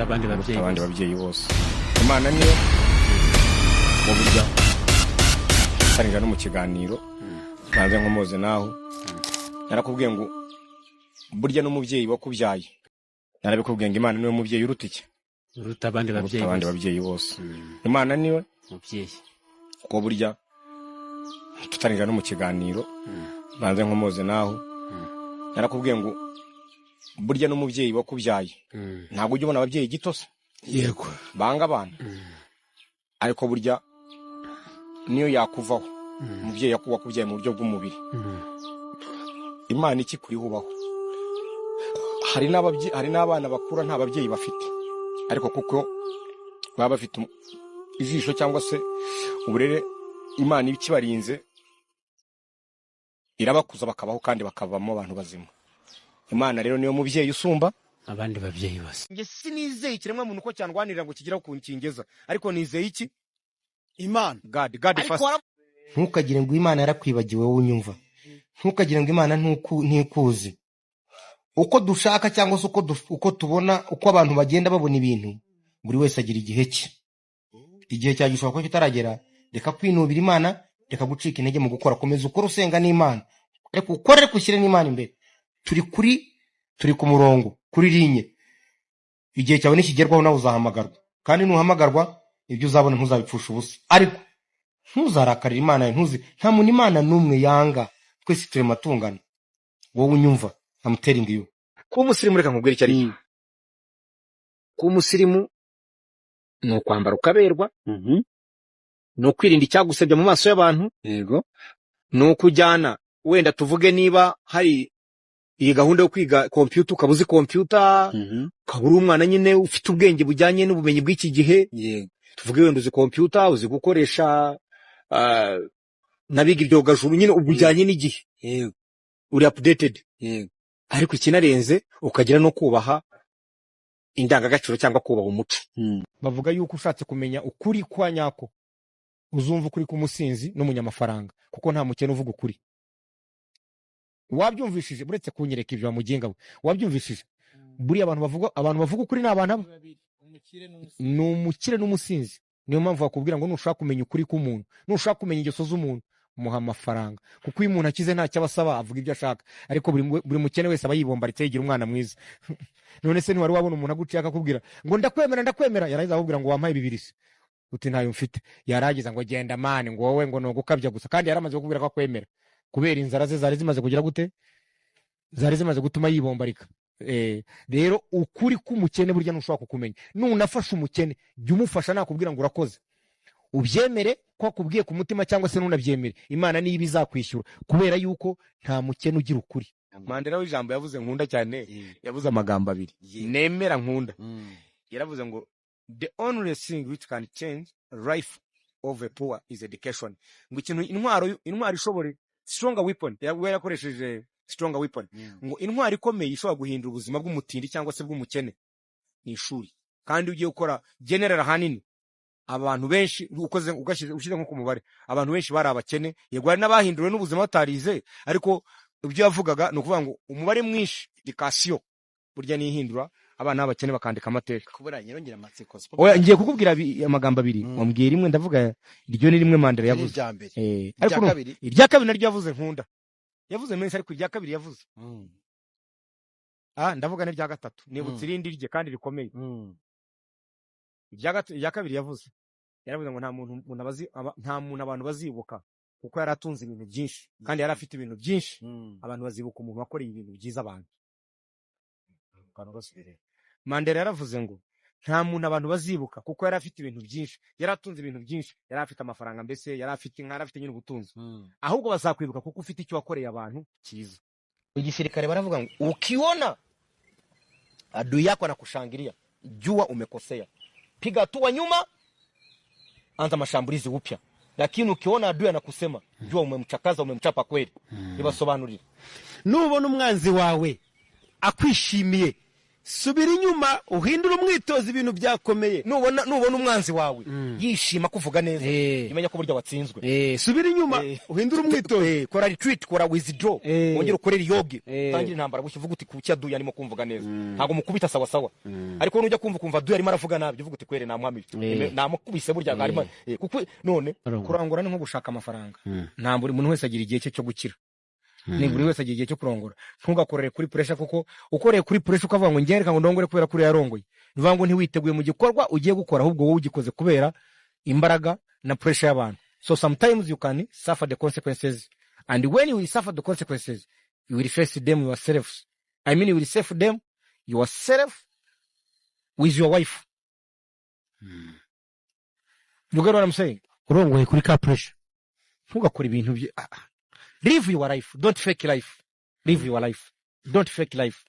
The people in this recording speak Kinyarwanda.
Uruta abandi uruta babyeyi abandi bose. Babyeyi bose. Imana niyo mu buryo tarinjira no mu kiganiro, banze nkomoze naho. Narakubwiye ngo burya n'umubyeyi wakubyaye, narabikubwiye ngo Imana niwe mubyeyi uruta iki? Uruta abandi uruta babyeyi abandi bose. Babyeyi bose. Imana niwe mubyeyi. Kuko burya tutarinjira no mu kiganiro, banze nkomoze naho. Narakubwiye ngo burya n'umubyeyi wakubyaye, ntabwo ujya ubona ababyeyi gito se? Yego. Banga abana, ariko burya niyo yakuvaho, umubyeyi wakubyaye mu buryo bw'umubiri, Imana ikikuriho ubaho. Hari n'abana bakura nta babyeyi bafite, ariko kuko baba bafite ijisho cyangwa se uburere, Imana iba ikibarinze, irabakuza bakabaho kandi bakavamo abantu bazima. Imana rero niyo mubyeyi usumba abandi babyeyi bose. Njye sinizeye ikiremwa muntu ko cyandwanirira ngo kigere ku kingeza, ariko nizeye iki? Imana. God, God Ariko first. Ntukagire ngo Imana yarakwibagiwe. Wowe unyumva, ntukagire ngo Imana ntikuzi. Uko dushaka cyangwa se uko tubona, uko abantu bagenda babona ibintu, buri wese agira igihe cye. Igihe cyawe gishobora kuba kitaragera. Reka kwinubira Imana, reka gucika intege mu gukora. Komeza ukore, usenga n'Imana, reka ukore ariko ushyire n'Imana imbere. Turi ku murongo, kuri ligne. Igihe cyawe nikigerwaho nawe uzahamagarwa, kandi nuhamagarwa ibyo uzabona ntuzabipfusha ubusa. Ariko ntuzarakarire Imana yawe, ntuzi nta muntu Imana n'umwe yanga, twese turi matungana. Wowe unyumva, I'm telling you. Kuba umusirimu, reka nkubwire icyo ari cyo. Kuba umusirimu ni ukwambara ukaberwa, ni ukwirinda icyagusebya mu maso y'abantu, ni ukujyana, wenda tuvuge niba hari iyi gahunda yo kwiga kompiyuta, ukaba uzi kompiyuta, ukaba uri umwana nyine ufite ubwenge bujyanye n'ubumenyi bw'iki gihe. Tuvuge wenda uzi kompiyuta, uzi gukoresha, n'abiga ibyogajuru nyine, ubujyanye n'igihe, uri updated. Ariko ikinarenze, ukagira no kubaha indangagaciro cyangwa kubaha umuco. Bavuga yuko ushatse kumenya ukuri kwa nyako, uzumva ukuri k'umusinzi n'umunyamafaranga, kuko nta mukene uvuga ukuri. Wabyumvishije? Uretse kunyereka ibyo, wamuginga we, wabyumvishije? Buriya abantu bavuga ukuri ni abantu aba ni umukire n'umusinzi. Niyo mpamvu bakubwira ngo nushaka kumenya ukuri k'umuntu, nushaka kumenya ingeso z'umuntu, muha amafaranga, kuko iyo umuntu akize ntacyo aba asaba, avuga ibyo ashaka. Ariko buri mukene wese aba yibombaritse, yigira umwana mwiza. None se ntiwari wabona umuntu aguciye akakubwira ngo "Ndakwemera, ndakwemera", yarangiza akakubwira ngo "Wampaye bibiri se?" Uti "Ntayo mfite." Yarangiza ngo "Genda man", ngo wowe ngo ni ugukabya gusa, kandi yaramaze kukubwira ko akwemera kubera inzara ze zari zimaze kugira gute? Zari zimaze gutuma yibombarika. Rero ukuri k'umukene burya ntushobora kukumenya. Nunafasha umukene, jya umufasha, nakubwira ngo "Urakoze", ubyemere ko akubwiye ku mutima, cyangwa se ntunabyemere, Imana niyo iba izakwishyura, kubera yuko nta mukene ugira ukuri. Mandela w'ijambo yavuze nkunda cyane, yavuze amagambo abiri nemera, nkunda. Yaravuze ngo "The only thing which can change life of a poor is education." Ngo ikintu, intwaro ishobora, stronger weapon, we yakoresheje stronger weapon, ngo intwaro ikomeye ishobora guhindura ubuzima bw'umutindi cyangwa se bw'umukene ni ishuri. Kandi ugiye gukora general, ahanini abantu benshi ukoze ugashyize ushyize nko ku mubare, abantu benshi bari abakene. Yego, hari n'abahinduriwe n'ubuzima batarize, ariko ibyo yavugaga ni ukuvuga ngo umubare mwinshi, education burya niyo ihindura abana b'abakene bakandika amateka. Kubura nyirongera amatsiko. Oya, ngiye kukubwira amagambo abiri. Wambwiye rimwe, ndavuga iryo ni rimwe Mandela Iri yavuze. Irya mbere. Ariko Irya kabiri. Irya kabiri naryo yavuze nkunda. Yavuze menshi, ariko irya kabiri yavuze, ndavuga n'irya gatatu, nibutse irindi rye kandi rikomeye. Irya kabiri yavuze, yaravuze ngo nta muntu umuntu nta muntu abantu bazibuka kuko yari atunze ibintu byinshi kandi yari afite ibintu byinshi. Abantu bazibuka umuntu wakoreye ibintu byiza abantu. Mandela yaravuze ngo nta muntu abantu bazibuka kuko yari afite ibintu byinshi, yari atunze ibintu byinshi, yari afite amafaranga, mbese yari afite inka, yari afite nyine ubutunzi. Ahubwo bazakwibuka kuko ufite icyo wakoreye abantu cyiza. Igisirikare baravuga ngo ukiona adui yako anakushangilia, jua umekosea, piga hatua nyuma, anza mashambulizi upya. Lakini ukiona adui anakusema, jua umemchakaza, umemchapa kweli. Nibasobanurire. Nubona umwanzi wawe akwishimiye, Subira inyuma uhindure umwitozo, ibintu byakomeye. Nubona umwanzi wawe yishima kuvuga neza, umenya ko burya watsinzwe. Subira inyuma uhindure umwitozo. Kora retreat, kora withdraw, wongere ukorere yoge, utangire intambara bushya, uvuga uti: "Kuki aduye arimo kumvuga neza? Ntabwo mukubita sawa sawa." Ariko nujya kumva ukumva aduye arimo aravuga nabi, jya uvuga uti: "Kwere namuhamije, namukubise burya arimo." Kuko none Kurongora. Kurongora ni nko gushaka amafaranga. Nta buri muntu wese agira igihe cye cyo gukira, ni buri wese agira igihe cyo kurongora. Ntugakorere kuri pressure, kuko ukoreye kuri pressure ukavuga ngo ngiye, reka ngo ndongore kubera kuriya yarongoye, ni ukuvuga ngo ntiwiteguye mu gikorwa ugiye gukora, ahubwo wowe ugikoze kubera imbaraga na pressure y'abantu. So sometimes you can suffer the consequences, and when you will suffer the consequences, you will face them yourself, I mean, you will save them yourself with your wife. You get what I'm saying? Urongoye kuri ka pressure. Ntugakore ibintu bye. Ah, ah. Live your life, don't fake life. Live your life, don't fake life.